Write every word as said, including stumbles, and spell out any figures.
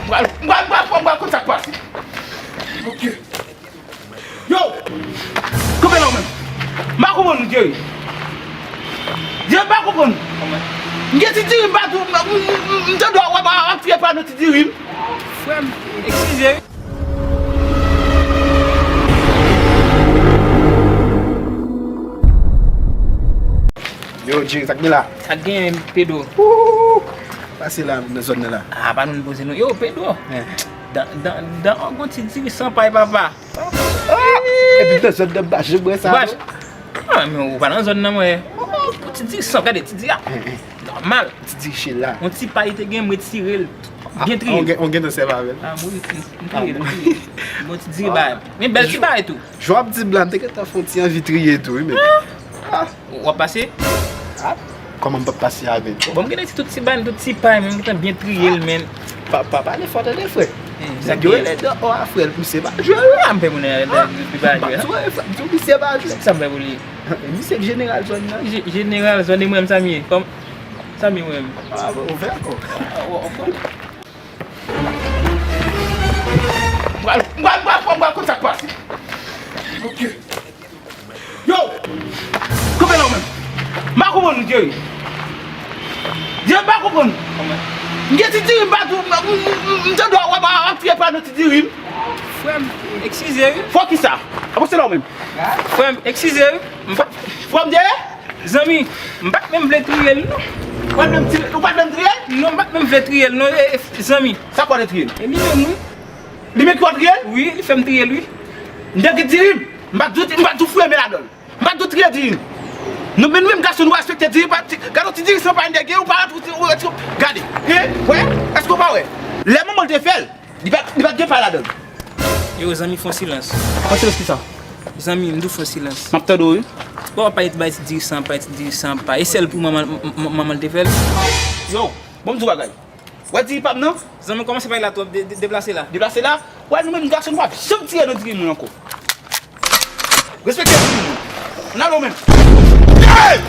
M pral, m pral, m pral, m pral konn sa k pase. Ok. Yo! Kanpe la ou menm. M pa konprann ou, Jerry. Jerry, m pa konprann ou. M gen ti diri m pa tou, m, m, m, m tande w ap, ap, ap fye pa nan ti diri m. Frè m, eskize wi. Yo, Jerry, sa k gen la? Sa k gen, Pedro? Ooh, pase la, nan zòn nan la. Ah, pa nou poze nou. Yo, Pedro. Eh. Dan, dan, dan, yon ti diri san pay, papa. Ah, epi nan zòn nan bach, mwen sa. Bach. Ah, men ou pa nan zòn nan, mwen. Oh, ti diri san, gade, ti diri a. Eh, eh. Nòmal. Ti diri chela. Yon ti pay te gen, mwen retire l. Ah, byen triye. On gen, on gen nan sèv avè l. Ah, mwen, mwen, mwen triye l, mwen triye l. Bon, ti diri bay. Men bèl ti bay tou. Jan w ap di blan, m te gentan fè yon ti anvi triye tou, wi, men. Ah. W ap pase? Ah, kòman m p ap pase avè l? Bon, m gentan ti tout ti bay, tout ti pay, men m gentan byen triye l, men. Pa, pa pale fò tande, frè. Eh, sa nèg yo gen? Rele dèyò a, frè, misye pa jwe, wi. Ah, m fè moun nan, nan, nan, nan, nan, nan, nan, nan, misye pa jwe. Sa m fè pou li? Misye k jeneral zòn nan. Je-, jeneral zòn, e mwen menm sa m ye. Kòm, sa m ye mwen menm. Ah, bon, ou fè ankò. Ah, w-, w-, w-, M pral, m pral, m pral, m pral konn sa k pase. Ok. Yo! Kanpe la ou menm. M pa konprann ou, Jerry. Jerry, m pa konprann ou. Kòman? M gen ti diri m pa tou, m, m, m, m tande w ap, ap, ap fye pa nan ti diri m. Frè m, eskize wi. Fò kisa? Avanse la ou menm. Frè m, eskize wi. M pa... Frè m, Jerry? Zanmi, m pa t menm vle triye l, non. Ou pa t menm tri-, ou pa t menm triye l? Non, m pa t menm vle triye l, non, e, e, zanmi. Sa k fè w te triye l? E li menm, wi. Li menm ki fè w triye l? Wi, li fè m triye l, wi. M te gen diri m, m pa t di w, m pa t di w foure men ladan l. M pa t di w triye diri m. Nou menm, nou menm gason, nou respekte diri, pa ti, gade yon ti diri san pay nèg gen, ou pa rantre, ou, ou, ou, gade. Hein? Wè? Èske w pa wè? Lè manman l te fè l, Li pa, li pa t gen pay ladan l. Yo, zanmi, fè yon silans. Fè yon silans kisa? Zanmi, m di w fè yon silans. M ap tande w, wi. Bon, w ap pale bay ti diri san pay, ti diri san pay. E sèl pou manman, m-, m-, manman l te fè l. Yo, bon, m di w bagay. Wè diri pa m nan? Zanmi, kòmanse pale la twòp, de-, de-, deplase la. Deplase la? Wè, nou menm gason, nou p ap janm tire nan diri moun ankò. Respekte diri moun. Ann ale w menm. Hey!